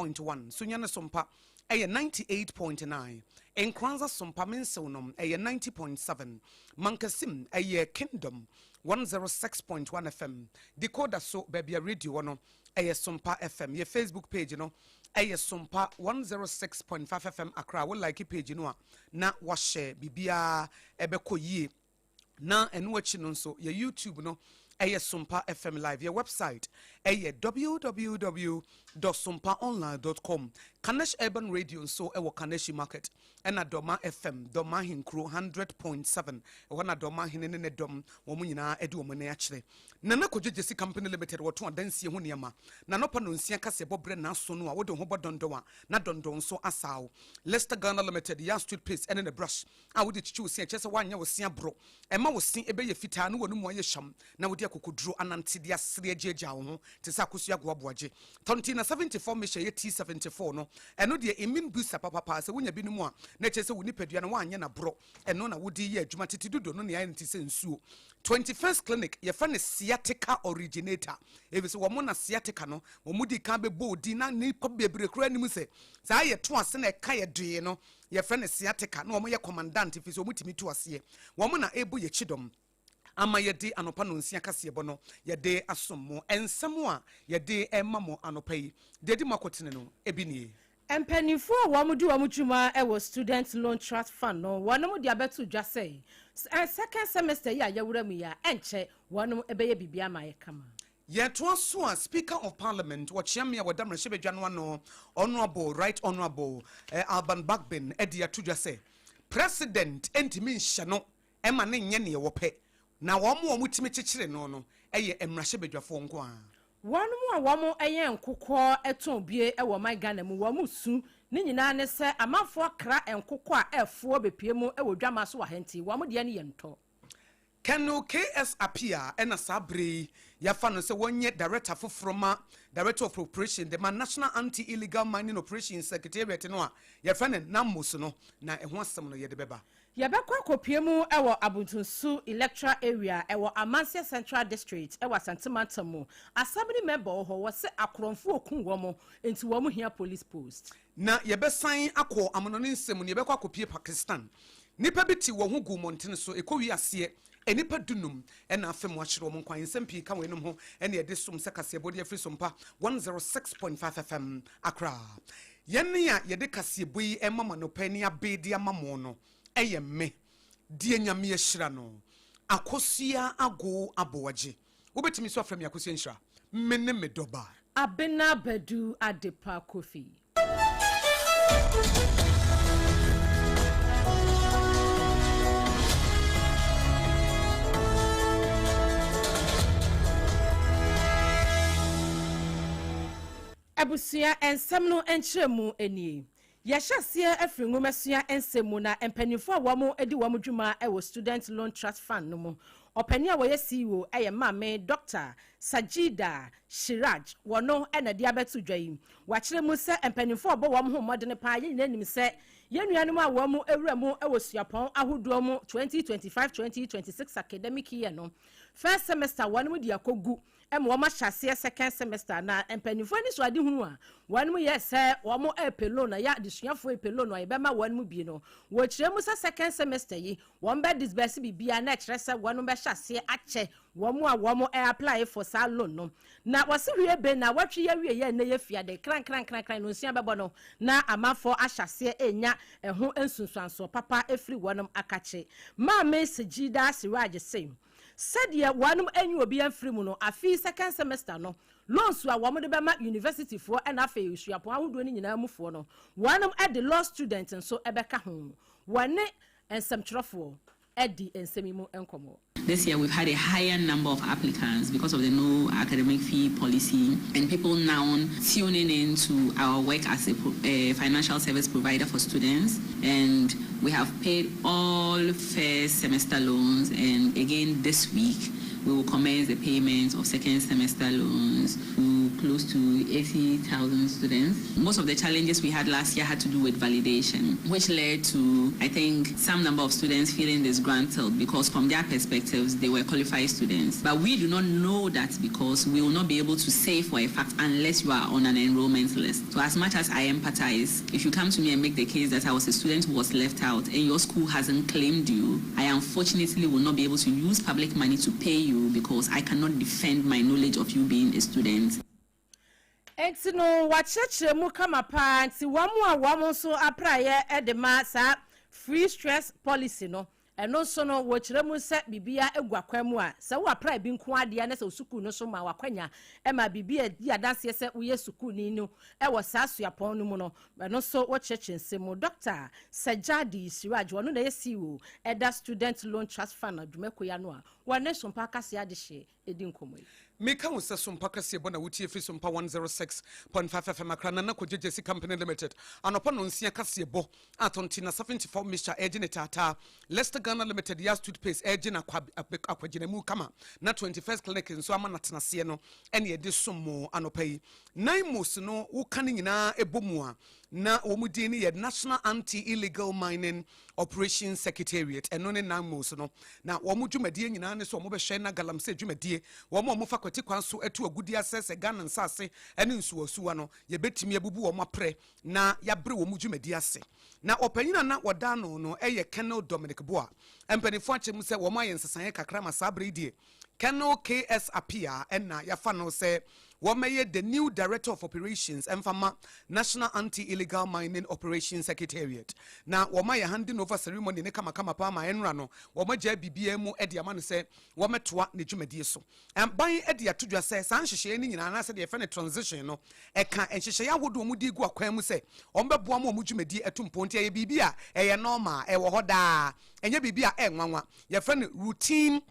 106.1, Sunyani Sompa ɛyɛ 98.9, Nkoranza Sompa Mensew nom ɛyɛ 90.7, Mankasim ɛyɛ Kingdom 106.1 FM, Decoder so baabi a radio wɔ no ɛyɛ Sompa FM. Yɛ Facebook page no ɛyɛ Sompa 106.5 FM Accra. Wo like page no a na wahyɛ biribiara ɛbɛkɔ yie. Na ɛno akyi no nso yɛ YouTube no ɛyɛ Sompa FM Live. Yɛ website ɛyɛ www.sompaonline.com. Kanesh Urban Radio nso ɛwɔ Kaneshi Market, ɛna Dɔma FM, Dɔma Ahenkuro 100.7 ɛhɔ na Dɔma Ahene ne ne dɔm wɔn nyinaa ɛde wɔn ani akyerɛ. Nana Kodwo Gyesi Company Limited, wɔto adansie ho nneɛma na nɔpa no nsia kaseɛ bɔberɛ n'aso no a wode ho bɔ dɔndɔn a na dɔndɔn nso asaw. Lester Ghana Limited, Yas toothpaste ɛne ne brush a wode kyikyi wo se, ɛkyerɛ sɛ woanyɛ wo se aborɔ, ɛma wo se ɛbɛyɛ fitaa ne wɔn mu ayɛ hyam na wode akokoduro anante de asere agyaagyaa wo ho te sɛ Akosua Agoaboagye. Tɔnti na 74 mehyɛ yɛ T74 no, ɛno deɛ immune booster papapaa. Sɛ wonya binom a, na ɛkyerɛ sɛ wo nipadua no woanyɛ naborɔ, ɛno na wode yɛ adwuma tete dodo no nea ayɛ no te sɛ nsuo. 21st Clinic, yɛfrɛ no sciatica originator, ɛfiri sɛ wɔn na sciatica no wɔn di kan bɛbɔ odin na nnipa bebree koraa anim sɛ saa yɛto ase na ɛka yɛ doe no, yɛfrɛ no sciatica, na wɔn yɛ commandant ɛfiri sɛ wɔn tumi to aseɛ. Wɔn na ɛbɔ yɛkyi dɔm ama yɛde anɔpa no nsia kaseɛbɔ no yɛde asom mo. Nsɛm a yɛde ɛma mo anɔpa yi deɛ di mo akɔtene no ebi nie. Mpanimfoɔ a wɔn di wɔn dwuma wɔ Student Loan Trust Fund no, wɔn de abɛto dwa sɛ second semester yi a yɛwura mu yi a, ɛnkyɛ wɔn bɛyɛ biribi ama ayɛ kama. Yɛtoa so a, Speaker of Parliament, wɔkyea me a wɔda mmarahyɛbadwa no ano, Honourable, Right Honourable Alban Bagbin, de ato dwa sɛ President ntumi nhyɛ no ɛma ne nyɛ neɛ wɔpɛ, na wɔn a wɔtumi kyekyere no no yɛ mmarahyɛbadwafoɔ nko ara. Wɔn a wɔn yɛ nkokɔ tɔn bie wɔ ɔman Ghana mu, wɔn su ne nyinaa ne sɛ amanfoɔ kra nkokɔ a ɛfoɔ bepie mu wɔ dwama so wɔ ha nti wɔn deɛ no yɛ ntɔ. Colonel KS Appiah ɛna saa bere yi yɛafa no sɛ wɔnyɛ director foforɔ ma Director of Operation de ma National Anti-Illegal Mining Operations Secretariat no a yɛfrɛ no NAMOS no, na ɛho asɛm no yɛde bɛba. Yɛbɛkɔ akɔpie mu wɔ Abuntunsu Electoral Area ɛwɔ Amanseɛ Central District ɛwɔ Asante Mantam mu. Assembly member wɔ hɔ, wɔse akorɔmfoɔ kum wɔn nti wɔn hia police post. Na yɛbɛsan akɔ amanɔne nsɛm mu no, yɛbɛkɔ akɔpie Pakistan. Nnipa bi te wɔn ho guu mmɔntene so, ɛkɔwie aseɛ nnipa 15 na afa mu akyerɛ wɔn kwan. Nsɛm pii ka weinom ho ne yɛde som sɛ kaseɛbɔ de afiri Sompa 106.5 FM Accra. Yɛn a yɛde kaseɛbɔ yi rema mo anɔpa yi ne abe de ama mo no yɛ me, deɛ Nyame ahyira no, Akosua Ago Aboagye. Wobɛtumi nso afrɛ me Akosua Nhyira. Me ne me dɔba. Abena Badu Adepa Kofi. Abusua nsɛm no nkyerɛmu nie. Yɛhyɛ aseɛ afiri nwomasua nsɛm mu, na mpanimfoɔ a wɔn di wɔn dwuma wɔ Student Loan Trust Fund no mu, ɔpanin a wɔyɛ CEO yɛ Maame Dr. Sajida Shiraj, wɔno na de abɛto dwa yi. Wakyerɛ mu sɛ mpanimfoɔ a wɔbɔ wɔn ho mmɔdene paa, yɛn nyinaa nim sɛ yɛn nuanom a wɔn awura mu wɔ suapɔn ahodoɔ mu 2025-2026 academic year no, first semester wɔn de akɔgu ma wɔn ahyɛ aseɛ second semester, na mpanimfoɔ ani so adehunu a wɔn yɛ sɛ wɔn repɛ loan na yɛ adesuafoɔ repɛ loan a yɛbɛma wɔn mu bi no, wɔkyerɛ mu sɛ second semester yi wɔn bɛ disburse biribiara, na ɛkyerɛ sɛ wɔn bɛhyɛ aseɛ akyɛ wɔn a wɔn apply for saa loan no. Na wɔsi hwie be na wɔtwe yɛ wie yɛ nnɛ yɛ fiade krankrankrankran no nsia bɛbɔ no na amanfoɔ ahyɛ aseɛ enya ɛho nsunsuansoɔ papa efiri wɔn akakye. Maame Sejida Siraj se sɛdeɛ wɔn anyi obi amfiri mu no, afei second semester no loans a wɔn de bɛma university foɔ ɛna afei suapɔn ahodoɔ no nyinaa mufoɔ no, wɔn de law student nso ɛbɛka ho. Wɔne nsɛmtwerɛfoɔ ɛdi nsɛm yi mu nkɔmmɔ. This year we've had a higher number of applicants because of the no academic fee policy and people now tuning in to our work as a financial service provider for students, and we have paid all first semester loans, and again this week we will commence the payment of second semester loans to close to 80,000 students. Most of the challenges we had last year had to do with validation, which led to, I think, some number of students feeling disgruntled because from their perspectives, they were qualified students. But we do not know that because we will not be able to say for a fact unless you are on an enrollment list. So as much as I empathize, if you come to me and make the case that I was a student who was left out and your school hasn't claimed you, I unfortunately will not be able to use public money to pay you because I cannot defend my knowledge of you being a student. Nti no wakyerɛkyerɛ mu kama paa. Nti wɔn a wɔn nso apraeɛ de ma saa free stress policy no, ɛno nso no wɔkyerɛ mu sɛ biribia egu akwan mu a sɛ wo apply bi nko adeɛ na sɛ wo sukuu no so ma wakwanya ɛma biribi a di adanseɛ sɛ woyɛ sukuuni no ɛwɔ saa suapɔn no mu no, ɛno nso wɔkyerɛkyerɛ nsɛm mu. Dr Sajadi Siraj, ɔno na ɛyɛ CEO ɛda Student Loan Trust Fund adwumakuo ya no a wɔne Sompa akaseɛ adehyeɛ ɛdi nkɔmmɔ yi. Meka wo sɛ Sompa kaseɛ bɔ na wotie firi Sompa 106.5 FM Akra. Nana Kɔgye Company Limited anɔpa no nsia kaseɛ bɔ atɔnte 74 mixture ɛgye ne taataa. Leicester Ghana Limited Yas toothpaste ɛgye na akwagyinamu kama na 21st Clinic nso ama natenaseɛ no ɛne yɛde som mo anɔpa yi. NAIMOS no, woka no nyinaa ɛbɔ mu a, na wɔn din no yɛ National Anti-Illegal Mining Operations Secretariat. Ɛno ne NAIMOS no. Na wɔn dwumadie nyinaa ne so wɔn bɛhwɛ na galamsey dwumadie, wɔn a wɔfa kwati kwan so atu agudie asɛ sɛ Ghana nsase ne nsuwasuwa no, yɛbɛtumi abubu wɔn aprɛ na yɛabere wɔn dwumadie ase. Na ɔpanyin a na wɔda no yɛ Colonel Dominic Boa. Mpanimfoɔ akyɛ mu sɛ wɔn ayɛ nsesaeɛ kakra ma saa abere yi deɛ, Colonel KS Apia ɛna yɛafa no sɛ wɔmɛyɛ the new Director of Operations ɛmfama National Anti-Illegal Mining Operations Secretariat. Na wɔn ayɛ handing over ceremony ne kamakama paa ma ɛnora no wɔn agya biribiara mu de ama no sɛ wɔmɛtoa ne dwumadie so. Ban de ato dwa sɛ saa nhyehyɛeɛ no nyinaa anaasɛ deɛ yɛfrɛ no transition no, ɛka nhyehyɛeɛ ahodoɔ mu de gu akwan mu sɛ wɔn bɛboa ma wɔn dwumadie atu mpɔn. Nti ɛyɛ biribi a ɛyɛ normal, ɛwɔ hɔ daa, ɛnyɛ biribi a ɛnwanwa. Yɛfrɛ no routine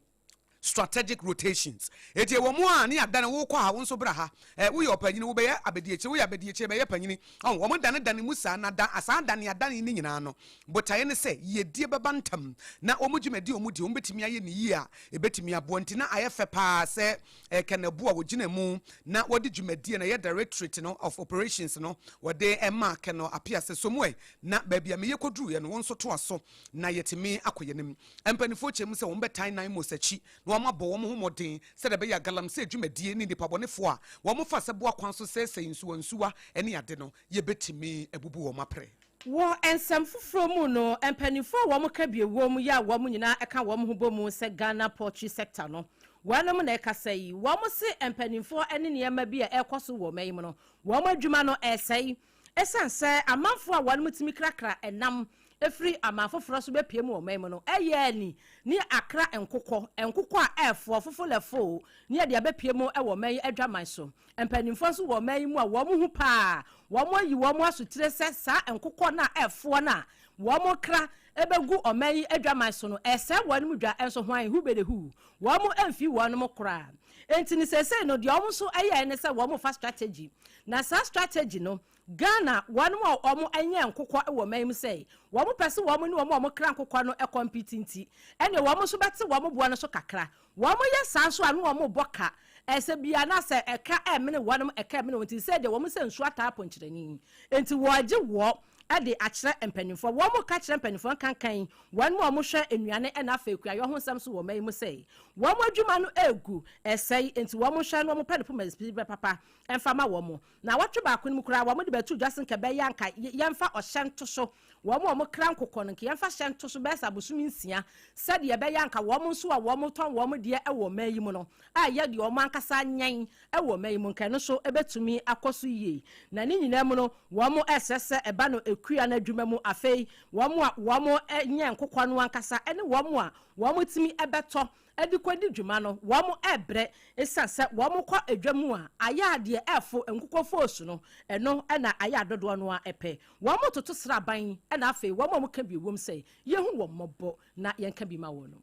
strategic rotations. Eti ɛwɔ mu a ne yɛadane wokɔ ha, wo nso bra ha. Woyɛ ɔpanyini, wobɛyɛ abadiakyire, woyɛ abadiakyire, bɛyɛ panyini. Ɔn wɔn dane dane mu saa na da saa dane adane ne nyinaa no, botaeɛ ne sɛ yiedie bɛba ntam na wɔn dwumadi wɔn di wɔn bɛtumi ayɛ ne yie a ebɛtumi aboa. Nti na ayɛ fɛ paa sɛ kɛnɛbo a wɔgyina mu na wɔde dwumadie na ɛyɛ Directorate no of Operations no wɔde ɛma Kɛnɛ Apia sɛ somuɛ na baabi a meyɛ kɔduruiɛ no, wɔn nso toa so na yɛtumi akɔ yɛn anim. Mpanimfoɔ kyerɛ mu sɛ wɔn bɛtan NAIMOS akyi na wɔn abɔ wɔn ho mmɔden sɛdeɛ ɛbɛyɛ galamsey dwumadie ne nipa bɔnefoɔ a wɔn fa sɛ boa kwan so sɛesɛe nsuwa nsuwa ne ade no, yɛbɛtumi abubu wɔn aprɛ. Wɔ nsɛm foforɔ mu no, mpanimfoɔ a wɔn ka bie wɔ mu yɛ a wɔn nyinaa ka wɔn ho bɔ mu sɛ Ghana poultry sector no, wɔnom na ɛkasa yi. Wɔn se mpanimfoɔ ne nneɛma bi a ɛrekɔ so wɔ ɔman yi mu no, wɔn adwuma no ɛresɛe ɛsiane sɛ amanfoɔ a wɔn tumi krakra ɛnam efiri aman foforɔ so bɛpie mu wɔ ɔman mu no, ɛyɛ ani ne akra nkokɔ nkokɔ a ɛɛfoɔ fofolɛfo ne yɛde abɛpie mu wɔ ɔman yi adwaman so. Mpanimfoɔ nso wɔ ɔman yi mu a wɔn ho paa wɔn ayi wɔn asotire sɛ saa nkokɔ no a ɛɛfoɔ no a wɔn kra ɛbɛgu ɔman yi adwaman so no, ɛsɛ wɔn mu dwa nso hwan hu bɛde hu wɔn mfi wɔn mo koraa. Nti ne sɛsɛɛ no deɛ, wɔn nso ɛyɛ ne sɛ wɔn fa strategy na saa strategy no, Ghana wɔn a wɔn nyɛ nkokɔ wɔ ɔman mu sɛ wɔn pɛ sɛ wɔn ne wɔn a wɔn kra nkokɔ no compete, nti ɛnna wɔn nso bɛte wɔn boɔ no so kakra. Wɔn yɛ saa nso a no wɔn bɔ ka ɛsɛ bia na sɛ ɛka ɛmene wɔn, ɛka ɛmene wɔn. Nti sɛ deɛ wɔn sɛ nsuo ataa pɔnkyerɛni nti wɔgye wɔ ɛde akyerɛ mpanimfoɔ. Wɔn ka kyerɛ mpanimfoɔ nkankan wɔn mu a wɔhwɛ nnuane ɛna afei kuayɔ ho nsɛm so wɔ ɔman yi mu sɛ wɔn adwuma no egu ɛsɛe, nti wɔn hwɛ no wɔn pɛ ne poma bɛ papa ɛmfa ma wɔn. Na wɔtwe baako no mu koraa, wɔn de bɛtu dwa se nka bɛyɛ anka yɛmfa ɔhyɛ nto so wɔn a wɔn kra nkokɔ no, nka yɛmfa hyɛ nto so bɛyɛ sɛ abosom 6, sɛdeɛ ɛbɛyɛ anka wɔn nso a wɔn tɔn wɔn deɛ ɛwɔ ɔman yi mu no a yɛ deɛ wɔn ankasa nyɛn ɛwɔ ɔman yi mu, nka ɛno nso ɛbɛtumi akɔ so yie. Na ne nyinaa mu no, wɔn ɛsɛ sɛ ɛba no ekua no adwuma mu. Afei wɔn a wɔn nyɛ nkokɔ no ankasa ɛne wɔn a wɔn tumi ɛbɛtɔ ɛde kɔdi dwuma no, wɔn ɛbrɛ esan sɛ wɔn kɔ edwa mu a ayɛ adeɛ ɛfo nkokɔ foosu no, ɛno ɛna ayɛ adodoɔ no a ɛpɛ. Wɔn toto sraban ɛna afei wɔn a wɔka bi wɔm sɛ yɛhu wɔn mmɔbɔ na yɛnka bi ma wɔn no.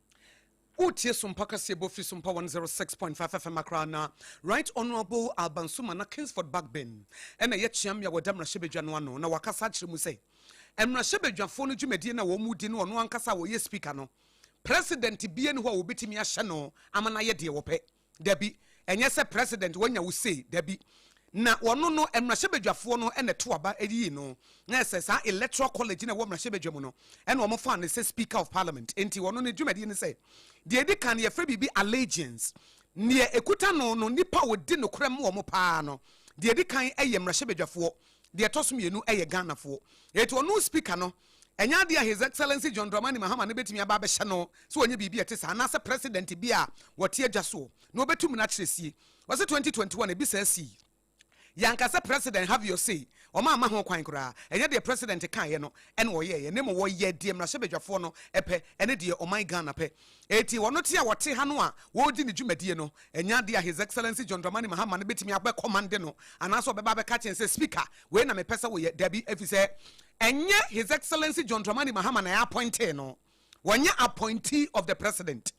Wotie Sompa kaseɛ bɔ firi Sompa 106.5 FM Akra. Na Right Honorable Alban Sumana Kingsford Bagbin ɛna ɛyɛ kyeame a wɔda mmarahyɛbadwa no ano na wakasa akyerɛ mu sɛ mmarahyɛbadwafoɔ no dwumadie no a wɔn mu di no, ɔno ankasa a wɔyɛ Speaker no, President bie ne hɔ a wɔbɛtumi ahyɛ no ama no ayɛ deɛ wɔpɛ. Dabi, ɛnyɛ sɛ President wanya wo sei, dabi. Na wɔno no, mmarahyɛbadwafoɔ no na ɛto aba yii no, na ɛsɛ saa Electoral College no a ɛwɔ mmarahyɛbadwa mu no na wɔfaa no sɛ Speaker of Parliament. Enti ɔno ne dwumadie ne sɛ, deɛ ɛdi kan no yɛfrɛ biribi allegiance. Deɛ ɛkuta no no, nnipa a wɔdi nokorɛ ma wɔn pa ara no, deɛ ɛdi kan yɛ mmarahyɛbadwafoɔ, deɛ ɛtɔ so mmienu yɛ Ghanafoɔ. Enti ɔno Speaker no, ɛnyɛ adeɛ a His Excellency John Dramani Mahama no bɛtumi aba abɛhyɛ no sɛ ɔnyɛ biribi a ɛte saa, anaasɛ President bi a wɔte adwa soɔ na ɔbɛtu mmara akyerɛ sie. Wɔse 2021 ebi saa sii. Yɛanka sɛ president have your say, wɔn amma ho kwan koraa. Ɛnyɛ deɛ president kaeɛ no na wɔyɛeɛ na mmom wɔyɛɛ deɛ mmarahyɛbadwafoɔ no pɛ ne deɛ ɔman Ghana pɛ. Enti wɔn te a wɔte ha no a wɔredi ne dwumadie no, ɛnyɛ adeɛ a His Excellency John Dramani Mahama no bɛtumi abɛ commande no anaasɛ ɔbɛba abɛka akyerɛ no sɛ Speaker wei na mepɛ sɛ woyɛ. Dabi, ɛfiri sɛ ɛnyɛ His Excellency John Dramani Mahama na ɛappointee no. Wɔnyɛ appointee of the president.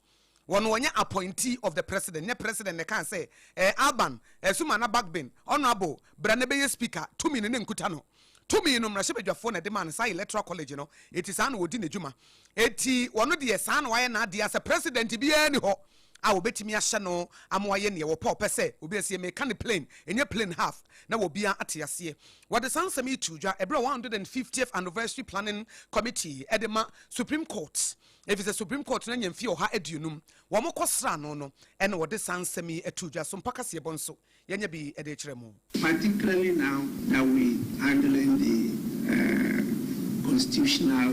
Wɔn wɔnyɛ appointee of the president. Nyɛ president na ɛkaa sɛ, eh, Alban, eh, Sumana Bagbin, honourable, bra na bɛyɛ speaker. Tumi no na nkuta no. Tumi no mmarahyɛbadwafoɔ na ɛde maa no saa electoral college no. Eti saa na wɔdi n'adwuma. Eti wɔn deɛ saa na wɔayɛ n'adeɛ a sɛ president biara ni hɔ a wɔbɛtumi ahyɛ no ama wayɛ neɛ wɔpɛ ɔpɛ sɛ obi asie. Meka no plain, ɛnyɛ plain half na obiara ate aseɛ. Wɔde saa nsɛm yi too dwa ɛberɛ a 150th Anniversary Planning Committee de ma Supreme Court, efisɛ Supreme Court no anya mfeɛ 150, wɔn kɔ sraa no no ɛna wɔde saa nsɛm yi too dwa. So mpa kaseɛbɔ nso yɛanya bi de rekyerɛ mo. Particularly now that we handling the constitutional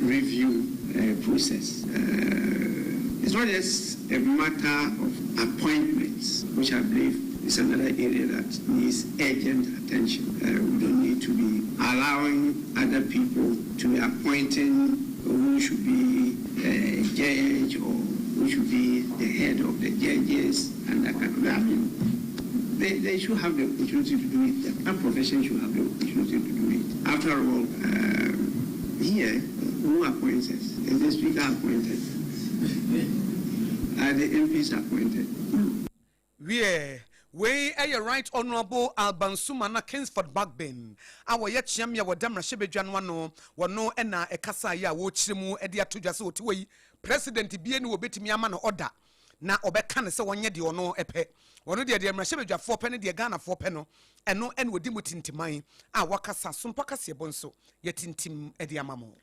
review process. It's not just a matter of appointments, which I believe is another area that needs urgent attention. We don't need to be allowing other people to be appointing who should be a judge or who should be the head of the judges and that kind of thing. I mean, they, they should have the opportunity to do it. That profession should have the opportunity to do it. After all, here, who appoints us? Is the speaker appointed? Are the MPs appointed? No. Wiɛ, wei yɛ Right Honourable Alban Sumana Kingsford Bagbin a ɔyɛ kyeame a wɔda mmarahyɛbadwa no ano. Ɔno na ɛkasaeɛ a wɔrekyerɛ mu de ato dwa sɛ ɔte hɔ yi, President biara nni hɔ a ɔbɛtumi ama no order na ɔbɛka no sɛ ɔnyɛ deɛ ɔno pɛ. Ɔno deɛ, deɛ mmarahyɛbadwafoɔ pɛ ne deɛ Ghanafoɔ pɛ no, ɛno na ɔdi mu tintiman a wakasa so mpo akaseɛbɔ nso yɛatintim de ama mo.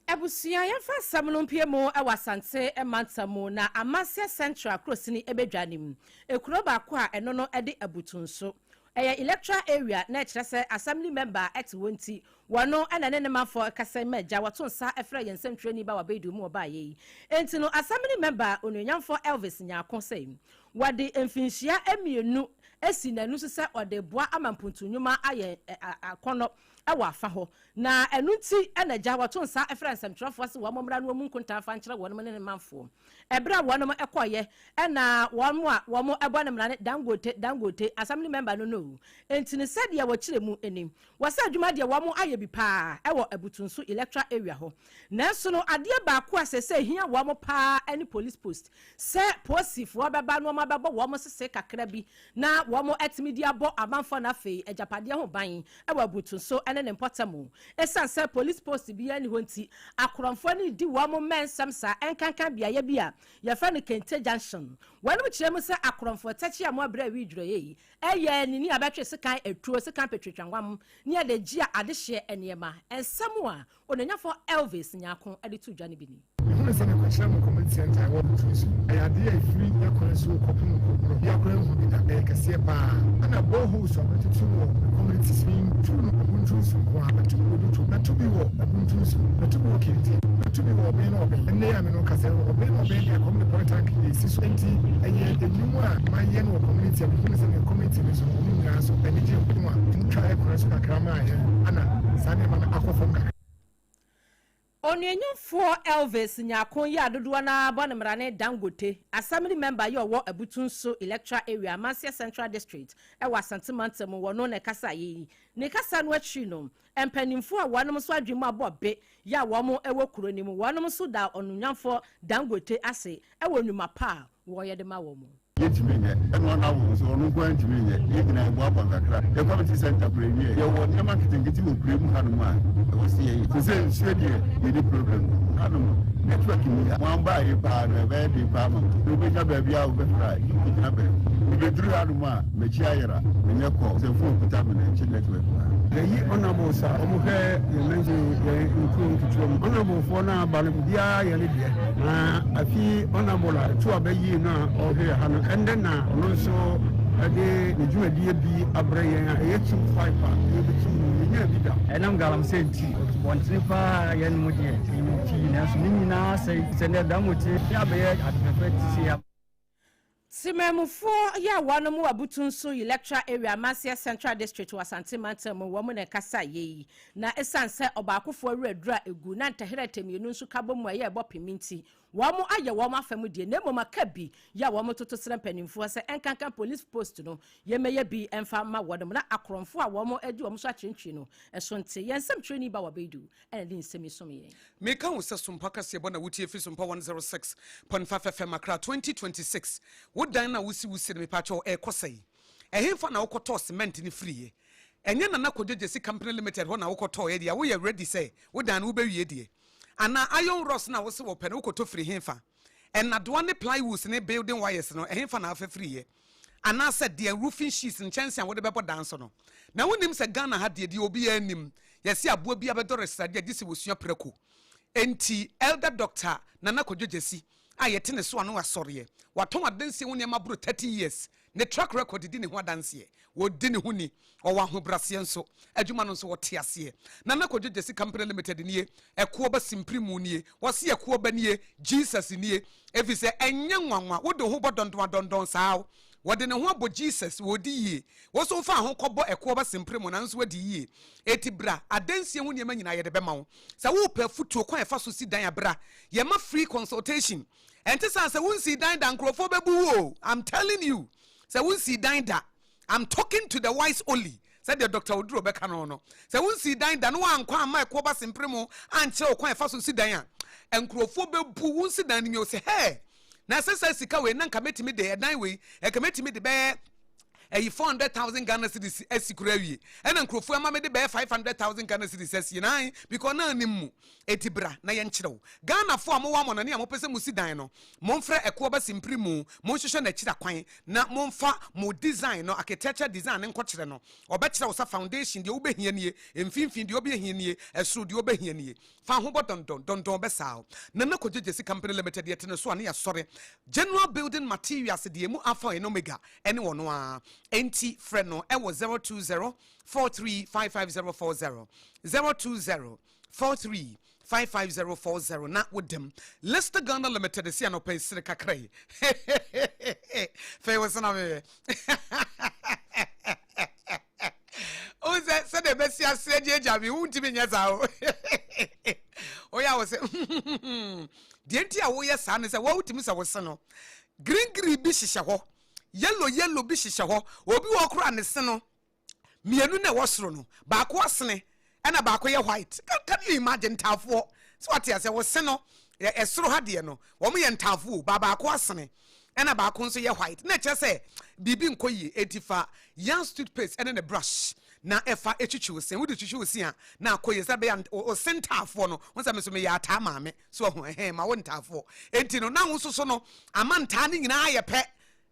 Abusua, yɛmfa asɛm no mpue mu wɔ Asante mantam mu na Amanseɛ Central kurosini bɛdwa no mu. Ekuro baako a ɛno no de Abutunso. Ɛyɛ electoral area na ɛkyerɛ sɛ assembly member a ɛte hɔ nti wɔno na ɛne ne manfoɔ kasa yi ma agya wɔto nsa frɛ yɛn nsɛmtwerɛni ba wabɛdu mu ɔbaeɛ yi. Enti no assembly member onuonyamfoɔ Elvis Nyarko sɛ wɔde mfinhyia mmienu asi n'ani so sɛ ɔde boa ama mpuntu nnwuma ayɛ akɔnnɔ wɔ afa hɔ, na ɛno nti na agya wɔto nsa frɛ nsɛmtwerɛfoɔ se wɔn mmra na wɔmmu nkontaa mfa nkyerɛ wɔnom ne ne manfoɔ. Ɛberɛ a wɔnom kɔeɛ na wɔn a wɔn bɔ ne mmara ne Dangote, Dangote, Assembly member no no. Enti no sɛdeɛ wɔkyerɛ mu ni, wɔsɛ adwuma deɛ wɔn ayɛ bi paa wɔ Abutunso Electoral Area hɔ, nanso no adeɛ baako a seesei ɛhia wɔn paa ne police post, sɛ polisifoɔ bɛba na wɔn abɛbɔ wɔn sese kakra bi na wɔatumi de abɔ amanfoɔ na afei agyapadeɛ ho ban wɔ Abutu so ne ne mpɔtam. Esiane sɛ police post biara nni hɔ nti, akorɔmfoɔ no redi wɔn mmɛnsɛm saa ɛnkanka beaeɛ bi a yɛfrɛ no Kente Junction. Wɔnom kyerɛ mu sɛ akorɔmfoɔ tɛkye a moabrɛ awi dwerɛeɛ yi yɛ anini a bɛtwe sekan atuo, sekan petwetwangwam ne yɛde gye adehyeɛ nneɛma. Nsɛm a Onanyafoɔ Elvis Nyarko de too dwa no bi ni. Mehunuu sɛ mekɔkyerɛ mo community center a ɛwɔ Botwe so. Ɛyɛ adeɛ a ɛfiri yɛ kwan so kɔpem Nkoborɔ. Bia koraa nhu bi da. Ɛyɛ kɛseɛ paa. Ɛna boreholes a matutu wɔ me community so. Mentu no Abunturu nsu nko ara. Matu bi wɔ Duto. Matu bi wɔ Abunturu nsu. Matu bi wɔ Kente. Matu bi wɔ Ɔben ne Ɔben. Ɛnnɛ yi a me ne wo kasa yi, Ɔben ne Ɔben deɛ kɔm de poly tank deɛ ɛsi so. Enti ɛyɛ nnwuma a mayɛ no wɔ community a mehunu sɛ me community no nso no wɔn nyinaa nso ani gye ho a motwaa yɛ kwan so kakra maa yɛn ana saa nneɛma no akɔ fam kakra. Onuonyamfoɔ Elvis Nyarko yi a dodoɔ no ara bɔ no mmrane Dangote, Assembly Member yi a ɔwɔ Abutunso Electoral Area, Amanseɛ Central District wɔ Asante Mantam mu, wɔno na ɛkasaeɛ yi. Ne kasa no akyiri no, mpanimfoɔ a wɔnom nso adwene mu abɔ be yɛ a wɔn wɔ kuro no mu, wɔnom nso daa Onuonyamfoɔ Dangote ase wɔ nnwuma pa a wɔyɛ de ma wɔn. Yɛntumi nyɛ. Ɛna ɔno awo nso, ɔno nko ara ntumi nyɛ. Yɛn nyinaa yɛboaboa nkakra. Yɛn community center koraa ɛwie. Yɛwɔ nneɛma nketenkete wɔ kuro mu hanom a ɛwɔ sɛ yɛyɛ. Te sɛ nsuo deɛ, yɛnni problem. Hanom, network nni ha. Mo a mobaeɛ paa no, ɛbɛyɛ den paa ama mo. Sɛ wobɛnya baabi a wobɛfra a, gye wokɔgyina baabi. Mebɛduru hanom a, m'akyi ayera, menyɛ call, sɛ phone kuta me no, ɛnkye network wɔ ha. Yɛyi honourables a wɔn hwɛ yɛn mansin, yɛn nkuro nketewa mu. Honourable foɔ no a aba no obiara yɛ ne deɛ. Na afi honourable a ɛto aba yie no a ɔhwɛ yɛn ha no, ɛndɛ na ɔno nso de ne dwumadie bi abrɛ yɛn a ɛyɛ tube pipe a yɛbɛtu mu no, yɛnyaa bi da. Ɛnam galamsey nti, asubɔntene paa a yɛnom deɛ, ɛyɛ pii nanso ne nyinaa asɛe. Sɛ nnɛ da mu te abɛyɛ ade fɛfɛ te sei a. Temanmufoɔ yi a wɔnom wɔ Abutu-Nso Electoral Area, Amanseɛ Central District wɔ Asante Mantam mu, wɔn na ɛkasaeɛ yi. Na ɛsiane sɛ ɔbaakofoɔ werɛ aduru a ɛgu na ntɛherɛtɛ mmienu nso ka bɔ mu a ɛyɛ ɛbɔ pem nti, wɔn ayɛ wɔn afa mu deɛ na mmom aka bi yɛ a wɔtoto srɛ mpanimfoɔ sɛ ɛnkanka police post no yɛmmɛyɛ bi mfa mma wɔnom na akorɔmfoɔ a wɔn adi wɔn so akyerentwie no so nte. Yɛn nsɛmtwerɛni Bawa Baidu na ɛde nsɛm yi som yɛn. Meka wo sɛ Sompa kaseɛbɔ na wotie firi Sompa 106.5 FM Accra 2026 Wo dan no a wosi wo si no mepakyɛw ɛrekɔ sɛn? Ɛhenfa na wokɔtɔɔ cement no firiiɛ? Ɛnyɛ Nana Kojo Gyasi Company Limited hɔ na wokɔtɔɔeɛ deɛ a woyɛ ready sɛ wo dan no wobɛwie deɛ? Anaa iron rods no a wose wɔpɛ no wokɔtɔ firi henfa? Nnadoa ne plywoods ne building wires no ɛhenfa na wofa firiiɛ? Anaasɛ deɛn roofing sheets, nkyɛnse a wode bɛbɔ dan so no. Na wonim sɛ Ghana ha deɛ, deɛ obiara nim, yɛse aboa biara bɛdɔre sradeɛ a gye sɛ wɔsua prako. Enti Elder Doctor Nana Kwadwo Gyasi a yɛte ne so ano asɔreɛ, watɔn adansie ho nneɛma boro 30 years, ne track record di ne ho adanseɛ, wɔdi ne ho ni, ɔwɔ ahobraseɛ nso, adwuma no nso ɔte aseɛ. Nana Kwadwo Gyasi Company Limited nie, ɛkoɔ ba simpirimu nie, wɔse ɛkoɔ ba nie, Jesus nie, Efisɛ ɛnyɛ nwanwa wode wo ho bɔ dɔndɔn adɔndɔn saa o. Wɔde ne ho abɔ Jesus, wɔredi yie. Wo nso wofaa ho kɔbɔ ɛkoɔ ba simpre mu nanso woadi yie. Enti bra, adansie ho nneɛma nyinaa yɛde bɛma wo. Sɛ worepɛ afutuo kwan a ɛfa so si dan a bra, yɛma free consultation. Ɛnte saa sɛ wonsii dan da nkurɔfoɔ bɛbu wo o, I'm telling you. Sɛ wonsii dan da, I'm talking to the wise only, sɛdeɛ Doctor Oduro bɛka no no. Sɛ wonsii dan da na woankɔ amma ɛkoɔ ba sempere mu ankyerɛ wo kwan a ɛfa so si dan a, nkurɔfoɔ bɛbu wo nsi dan no mi o sɛ hɛɛ, na ɛsɛ sɛ sika wei na nka mɛtumi de ɛdan wei, ɛka mɛtumi de bɛyɛ ɛyi 400,000 Ghana cedis asi koraa awie, ɛna nkurɔfoɔ ama mede bɛyɛ 500,000 Ghana cedis asie na ae, because na anim mu. Enti bra na yɛnkyerɛ wo. Ghanafoɔ a mowɔ amɔnɔne a mopɛ sɛ mosi dan no, momfrɛ ɛkoɔ ba simpiri mu, monhwehwɛ n'akyiri akwan, na momfa mo design no, architecture design no nkɔkyerɛ no. Ɔbɛkyerɛ wo sɛ foundation deɛ wobɛhia nie, mfimfini deɛ wobɛhia nie, ɛsoro deɛ wobɛhia nie. Fa ho bɔ dɔndɔn, dɔndɔn bɛsaa wo. Nana Kwadwo Gyasi Company Limited yɛte ne so a ne yɛasɔre. General Building Materials deɛ ɛmu Alpha and Omega ɛne ɔno ara. Enti frɛ no ɛwɔ 020 43 55040, 020 43 55040 na wodam Lister Ghana Limited si anɔpa yi sere kakra yi fei wo sena meyɛ wo sɛ sɛdeɛ bɛsi aseɛ gyeagya me wontumi nyɛ saa o woyɛ a wo sɛ deɛ nti a woyɛ saa ne sɛ wotumi sɛ wo se no green green bi hyehyɛ hɔ yellow yellow bi hyehyɛ hɔ obi wɔ koraa ne se no mmienu na ɛwɔ soro no baako asene ɛna baako yɛ white can you imagine ntaafoɔ sɛ wate aseɛ wɔ se no ɛsoro ha deɛ no wɔn yɛ ntaafoɔ o ba baako asene ɛna baako nso yɛ white na ɛkyerɛ sɛ biribi nkɔ yie eti fa yans toothpaste ɛne ne brush na ɛfa etwitwi wo se wode twitwi wo se a na akɔ yie sɛ bɛyɛ o se ntaafoɔ no wɔn sɛ me nso meyɛ ataa maame so ɛho ɛhɛn ma wo ntaafoɔ eti no na wo nso so no ama ntaa ne nyinaa yɛ pɛ.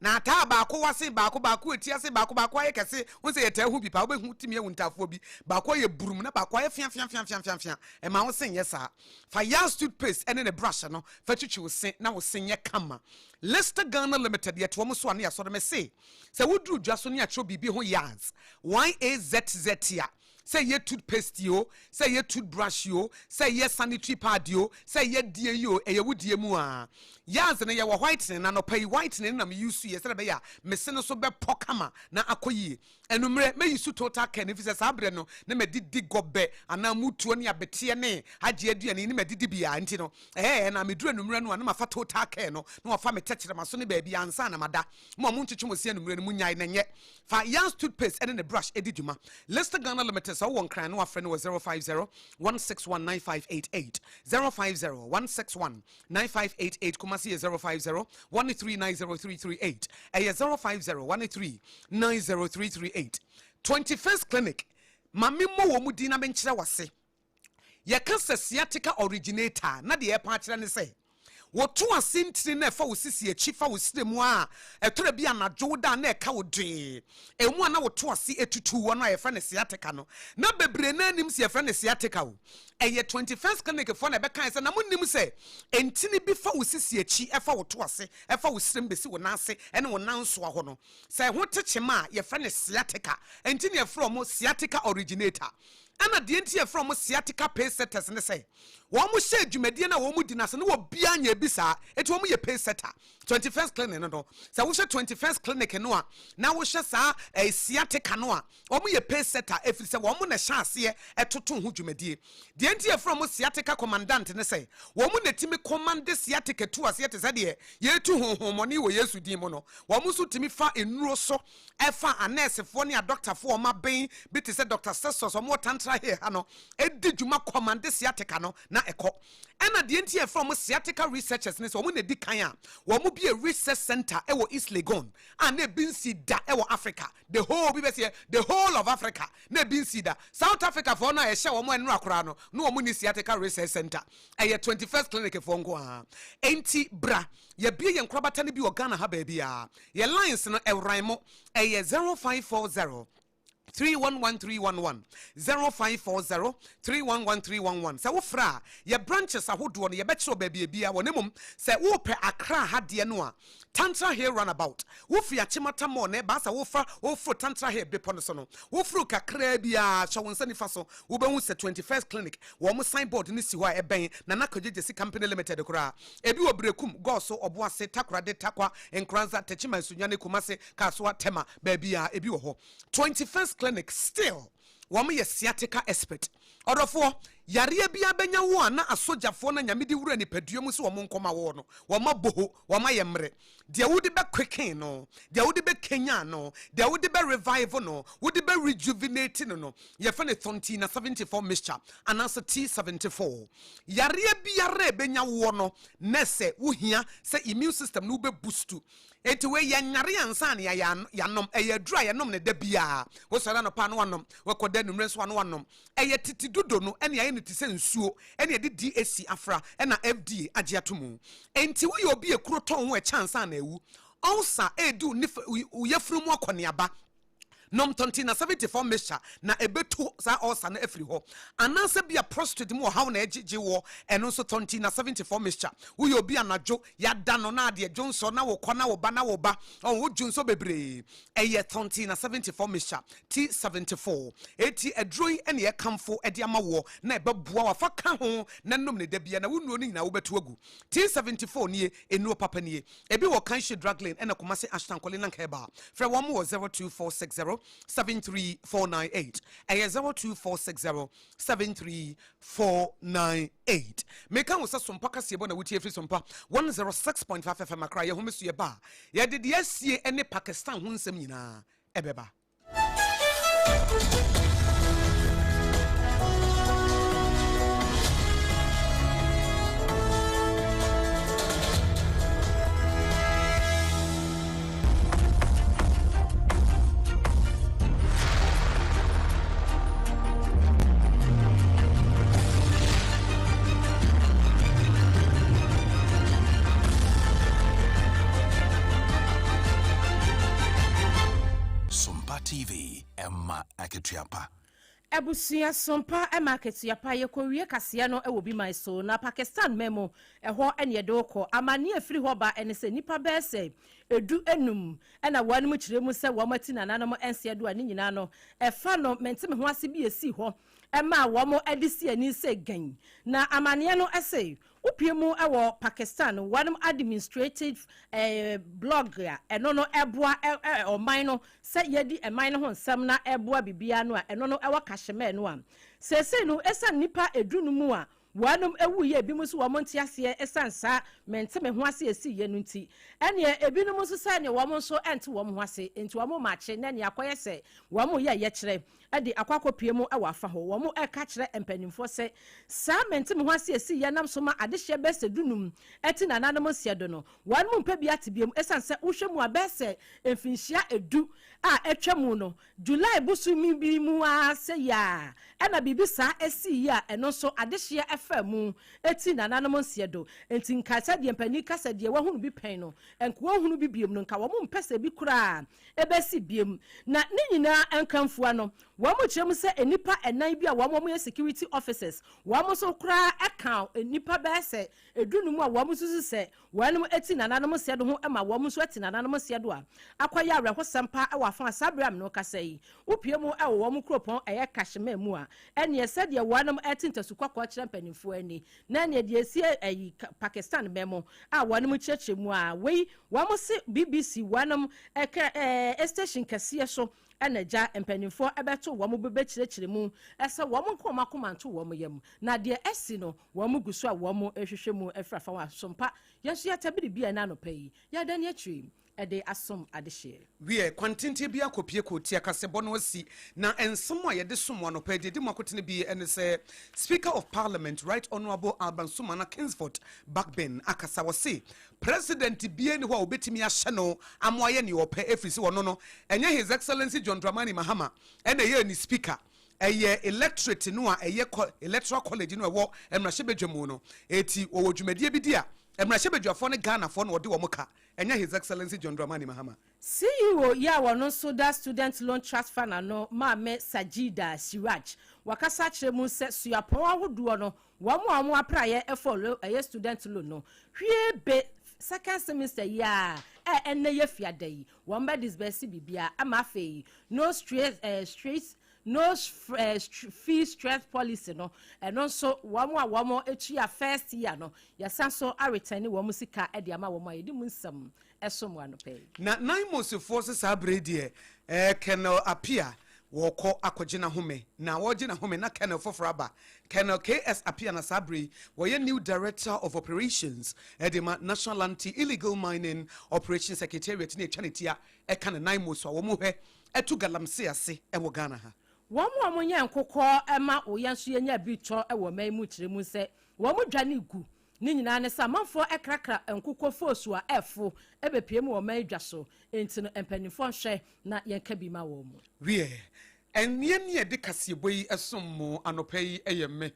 Na ataa baako wa sen baako, baako etia sen baako, baako ayɛ kɛse. Wohu sɛ yɛtaa hu bi paa, wobɛhu tumi ahu ntaafoɔ bi, baako ayɛ burum na baako ayɛ feafeafeafeafea. Ɛma wo se nyɛ saa. Fa Yaz toothpaste ne ne brush no fa twitwi wo se na wo se nyɛ kama. Lister Ghana Limited, yɛte wɔn so a ne yɛasɔre. Mese sɛ woduru dwa so ne yɛatwerɛ biribi ho Yaz, Y-A-Z-Z a, Sɛ ɛyɛ toothpaste o, sɛ ɛyɛ toothbrush o, sɛ ɛyɛ sanitary pad o, sɛ ɛyɛ deɛ yi o, ɛyɛ wo deɛ mu aa. Yaz no yɛwɔ whitening, na anɔpa yi whitening no na me use yɛ sɛdeɛ ɛbɛyɛ a me se no so bɛpɔ kama na akɔ yie. Anummerɛ, mɛ use total care no efisɛ saa berɛ no na madidi gɔbɛ anaa mutuo ne abeteɛ ne agye aduane yi ne madidi biara nti no ɛɛ na meduru anummerɛ no a na mafa total care no na wafa me tɛkyerɛma so ne baabi ansa na mada. Mo a montwetwe mo se anummerɛ no monyae na nyɛ. Fa Yans toothpaste ne ne brush di dwuma. Lister Ghana Limited, sɛ wowɔ Nkran na wafrɛ no wɔ 050 161 9588, 050 161 9588, Kumasi yɛ 050 1390338, ɛyɛ 050 1390338. 21st Clinic, ma memmɔ wɔn din na menkyerɛ w'ase. Yɛka sɛ sciatica originator a, na deɛ yɛrepa akyerɛ ne sɛ, Woto ase ntini na ɛfa wo sisi akyi fa wo srɛ mu a, ɛtɔ da bi anadwo woda a na ɛka wo dwee. Ɛmu a na woto ase etutu wɔ no a yɛfrɛ no sciatica no, na bebree no ara nnim sɛ yɛfrɛ no sciatica o. Ɛyɛ 21st Clinic foɔ na ɛbɛkae sɛ na monnim sɛ ntini bi fa wo sisi akyi ɛfa wo to ase ɛfa wo srem bɛsi wo nan ase ɛne wo nan nsoa hɔ no, sɛ ɛho te kyema a yɛfrɛ no sciatica. Ɛnti na yɛfrɛ wɔn sciatica originator. Ɛna deɛ nti yɛfrɛ wɔn sciatica pace setters ne sɛ, wɔn hyɛɛ dwumadie no a wɔn di no ase no obiara nyɛɛ bi saa, enti wɔn yɛ pace setter. 21st Clinic no no, sɛ wohwɛ 21st Clinic no a, na wohwɛ saa eh, sciatica no a, wɔn yɛ pace setter, ɛfiri sɛ wɔn na ɛhyɛ aseɛ ɛtoto ho dwumadie. Deɛ nti yɛfrɛ wɔn sciatica commandant ne sɛ, wɔn na ɛtumi commande sciatica tu aseɛ te sɛ deɛ yɛretu honhommɔne wɔ Yesu din mu no, wɔn nso tumi fa nnuro so ɛfa anɛɛsefoɔ ne adɔktafoɔ a wɔaben bi te sɛ Dɔkta Sestos a wɔwɔ Tantra Hill ha no di dwuma kɔmande sciatica no na ɛkɔ. Ɛna deɛ nti a yɛfrɛ wɔn sciatica researchers ne sɛ wɔn na ɛdi kan a wɔn bue research center wɔ East Legon a na ebi nsii da wɔ Africa, the whole bi bɛseɛ the whole of Africa na ebi nsii da. South Africa foɔ no a yɛhyɛ wɔn nnora koraa no na wɔn nni sciatica research center. Ɛyɛ 21st Clinic foɔ nko ara. Enti bra yɛabue yɛn nkorabata no bi wɔ Ghana ha baabiara. Yɛ lines no ɛwran mo, ɛyɛ 0540 311311, 0540 311311. Sɛ wofrɛ a, yɛ branches ahodoɔ no yɛbɛkyerɛ wo baabi a ebiara wɔ, na mmom sɛ wopɛ Accra ha deɛ no a, Tantra Hill Runabout, wofiri Achimota Mall na ɛba a, sɛ wofa woforo Tantra Hill bepɔ no so no, woforo kakraa bi ara, hwɛ wo nsa nifa so, wobɛhu sɛ 21st Clinic, wɔn sign board no si hɔ a ɛbɛn Nana Kwadwo Gyasi Company Limited koraa. Ebi wɔ Berekum, Goso, Ɔboase, Takoradi, Tarkwa, Nkoranza, Techiman, Sunyani, Kumasi, Kasoa, Tema, baabiara ebi wɔ hɔ. 21st Clinic still wɔn yɛ sciatica expert. Ɔdɔfoɔ, yareɛ biara bɛnya wo a na asogyafoɔ no a Nyame de wura nipadua mu sɛ wɔn nkɔma woɔ no, wɔn abɔ ho, wɔn ayɛ mmerɛ. Deɛ wode bɛ quicken no, deɛ wode bɛ kanyan no, deɛ wode bɛ revive no, wode bɛ rejuvenate no no, yɛfrɛ no Thontina 74 mixture anaasɛ T74. Yareɛ biara a ɛbɛnya woɔ no, na sɛ wohia sɛ immune system no wobɛ boost. Enti wei yɛnyare ansa na yɛayɛ yɛanom. Ɛyɛ aduru a yɛnom no da biara. Wosɔre anɔpa a na wanom, wakɔda anwummerɛ nso a na wanom. Ɛyɛ tete dodo no ɛna yɛayɛ no te sɛ nsuo ɛna yɛde DAC afra ɛna FDA agye ato mu. Enti woyɛ obi a ekuro tɔn wo ɛkyɛ ansa na awu. Ulcer ɛredi wo nifa wo yafunu mu akɔneaba. Nom Tontina 74 mixture na ɛbɛtu saa ulcer no afiri hɔ. Anaasɛ bia prostrate mu ɔhaw na ɛgyegye woɔ, ɛno nso Tontina 74 mixture. Woyɛ obi anadwo yɛada no na adeɛ dwonsɔ na wokɔ na woba na woba, ɔn wo dwonsɔ bebree, ɛyɛ Tontina 74 mixture, T74. Enti aduro yi na yɛkamfo de ama woɔ na ɛbɛboa wo afa ka ho na nom no da biara na wo nnuro no nyinaa wobɛto agu. T74 nie, nnuro papa nie. Ebi wɔ Kanshi Drug Lane ɛna Kumasi Ashton Kolilang Herbal. Frɛ wɔn wɔ 02460 73498. Ɛyɛ 02460 73498. Meka wo sɛ Sompa kaseɛbɔ na wotie firi Sompa 106.5 FM Accra. Yɛhome so yɛba a, yɛde deɛ asie ne Pakistan ho nsɛm nyinaa ɛbɛba. Sompa TV, ɛma akatua pa. Abusua Sompa ma akatua pa. Yɛkɔwie kaseɛ no wɔ bi man so, na Pakistan man mu, ɛhɔ ne yɛde wo kɔ. Amanneɛ a ɛfiri hɔ ba ne sɛ nnipa bɛyɛ sɛ du num na wɔnom kyerɛ mu sɛ wɔn ati nananom nseɛ do a ne nyinaa no ɛfa no mente me ho ase bi a ɛsii hɔ maa wɔn de si ani sɛ gann. Na amanneɛ no se Wopue mu wɔ Pakistan wɔnom administrative blog a ɛno no ɛboa ɔman no sɛ yɛdi ɛman no ho nsɛm na ɛboa biribiara no a ɛno no ɛwɔ Kashmir no a seesei no ɛsiane nnipa edu no mu a wɔnom ɛwuiɛ ebinom nso wɔn nte aseɛ ɛsiane saa mente me ho ase ɛsiiɛ no nti ɛneɛ ebinom nso sɛ ɛneɛ wɔn nso ɛnte wɔn ho ase nti wɔn makye na ɛneɛ akɔyɛ sɛ wɔn yɛ yɛkyerɛ de akɔ akɔpue mu wɔ afa hɔ. Wɔreka kyerɛ mpanimfoɔ sɛ, saa mente-me-ho-ase a ɛsii yɛ nam so ma adehyeɛ bɛyɛ sɛ dunum te nananom nseɛ do no, wɔn mpɛ bi ate biom ɛsiane sɛ wohwɛ mu a bɛyɛ sɛ mfinhyia du a atwa mu no, July bosome bi mu ara sɛ yi ara na biribi saa sii yi a ɛno nso adehyeɛ ɛfa mu eti nananom nseɛ do. Nti nka sɛdeɛ mpanin kasa deɛ wɔahunu bi pɛn no, nka wɔhunu bi biem no, nka wɔn mpɛ sɛ bi koraa ɛbɛsi biem. Na ne nyinaa nkamfua no, wɔn kyerɛ mu sɛ nnipa ɛnan bi a wɔn yɛ security officers, wɔn nso koraa ɛka nnipa bɛyɛ sɛ 15 a wɔn nso sɛ wɔn eti nananom nseɛ do ho ma wɔn nso ati nananom nseɛ do a akɔyɛ awerɛhosɛm pa wɔ afa. Saa berɛ a mene kasa yi, wopie mu wɔ wɔn kuropɔn ɛyɛ Kashmir mu a, ɛneɛ sɛdeɛ wɔnom ɛte ntasu kɔkɔɔ kyerɛ mpanimfoɔ ani na ɛneɛ deɛ esi ɛyi Pakistan mɛ mu a wɔnom kyerɛkyerɛ mu a, wei wɔn se BBC wɔnom ɛkɛ station kɛseɛ so ɛna gya mpanimfoɔ ɛbɛto wɔn bɛbɛkyerɛkyerɛ mu ɛsɛ wɔn nko wɔn akoma nto wɔn yam, na deɛ ɛsi no, wɔn gu so a wɔn rehwehwɛ mu afiri afa wɔn asompa. Yɛn nso yɛta biribi a ɛna anɔpa yi yɛada ne akyiri ɛde asom adehyeɛ. Wiɛ, kwantenten bi akɔpie kɔɔti akasɛbɔ no asi, na nsɛm a yɛde som anɔpa deɛ di mu akotene bi ne sɛ Speaker of Parliament, Right Honourable Alban Sumana Kingsford Bagbin, akasa wɔ se President bie ne hɔ a obɛtumi ahyɛ no ama ayɛ nea ɔpɛ, ɛfiri sɛ ɔno no ɛnyɛ His Excellency John Dramani Mahama ɛna ɛyɛ ne Speaker, ɛyɛ electorate no a ɛyɛ Electoral College no ɛwɔ mmarahyɛbadwa mu no. Eti wɔwɔ dwumadie bi di a mmarahyɛbadwafoɔ ne Ghanafoɔ na wɔde wɔn ka, ɛnyɛ His Excellency John Dramani Mahama. CEO yi a wɔno nso da Student Loan Trust Fund ano, Maame Sajida Siraj, wakasa kyerɛ mu sɛ suapɔn ahodoɔ no, wɔn a wɔn apraeɛ ɛfɔ ɛyɛ student loan no, hwie be second semester yi a ɛnɛ yɛ fiada yi, wɔn bɛ disburse bibia ama afei no straight straight no fee stress policy no, ɛno nso wɔn a wɔn etua first year no, yɛsan so aretɛn wɔn sika ɛde ama wɔn a yɛde mu nsɛm ɛso mu anɔpɛ yi. Na NAIMOSfoɔ sɛ saa bere deɛ Colonel Apia wɔkɔ akɔgye n'ahome, na wɔgye n'ahome na Colonel foforɔ aba, Colonel KS Apia. Na saa bere yi wɔyɛ new Director of Operations ɛde ma National Anti-Illegal Mining Operation Secretariat ne atwa ne tia ɛka ne NAIMOS a wɔn hwɛ ɛto galamsey ase ɛwɔ Ghana ha. Wɔn a wɔnyɛ nkokɔ ɛma wɔyɛ nso yɛnya bi tɔ ɛwɔ ɔman mu kyerɛ mu sɛ wɔn dwa ne gu ne nyinaa ne sɛ amanfoɔ ɛkrakra nkokɔ foosu a ɛfo ɛbɛpie mu wɔ ɔman dwa so. Nti no mpanimfoɔ nhwɛ na yɛnka bi ma wɔn mu. Wiɛ, ɛnneɛ ne yɛde kaseɛbɔ yi ɛsom mo anɔpa yi, ɛyɛ me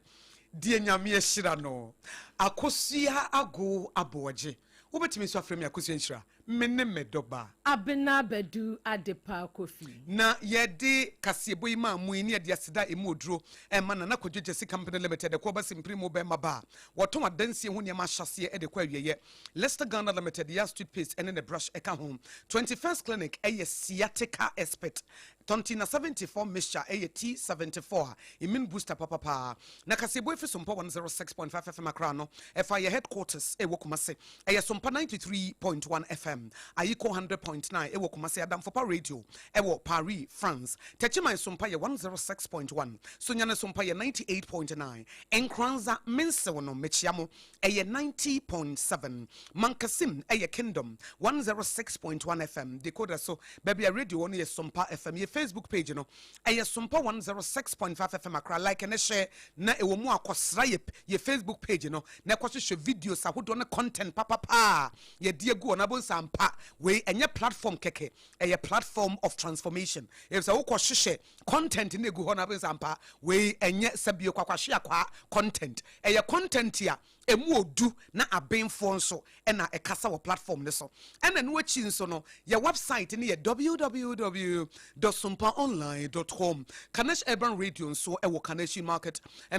deɛ Nyame ahyira no, Akosua Ago Aboɔgye. Wobɛtumi nso afrɛ me Akosua Nhyira. Me ne me dɔba Abena Badu Adepa Kofi. Na yɛde kaseɛbɔ yi maa mu yi ne yɛde aseda a ɛmu oduro ɛma Nana Kwadwo Gyesi Company Limited, ɛkɔ ba simpiri mu bɛma ba a wɔtɔn adansie ho nneɛma ahyɛseɛ ɛde kɔ awieɛ, Leicester Ghana Limited, yɛ toothpaste ɛne ne brush ɛka ho, 21st Clinic, ɛyɛ sciatica expert, Tontina 74 mixture, ɛyɛ T74 a immune booster papapaa. Na kaseɛbɔ efi Sompa 106.5 FM Accra no, ɛfa yɛ headquarters ɛwɔ Kumase, ɛyɛ Sompa 93.1 FM, Ayiko 100.9 ɛwɔ Kumase, Adamfopa Radio ɛwɔ Paris, France, Techiman Sompa yɛ 106.1, Sunyani Sompa yɛ 98.9, Nkranza Mensew no mekyia mo, ɛyɛ 90.7, Mankasim ɛyɛ Kingdom 106.1 FM, decoder so baabi a radio wɔ no yɛ Sompa FM. Yɛ Facebook page no ɛyɛ Sompa 106.5 FM Accra. Like ne hyɛ na ɛwɔ mu akɔsra yɛ Facebook page no na ɛkɔhwehwɛ videos ahodoɔ ne content papapaa yɛde agu hɔ. Na abonsa mpa wei ɛnyɛ platform kɛkɛ, ɛyɛ platform of transformation, ɛfisɛ wokɔhyehyɛ content ne egu hɔ na abonsa mpa wei ɛnyɛ sɛbio kwakwahwe akwaa content, ɛyɛ content a emu odu na abenfoɔ nso ɛna ɛkasa wɔ platform ne so. Ɛna no akyi nso no, yɛ website ne yɛ www.sompaonline.com. Kanesh Urban Radio nso ɛwɔ Kaneshi Market ɛna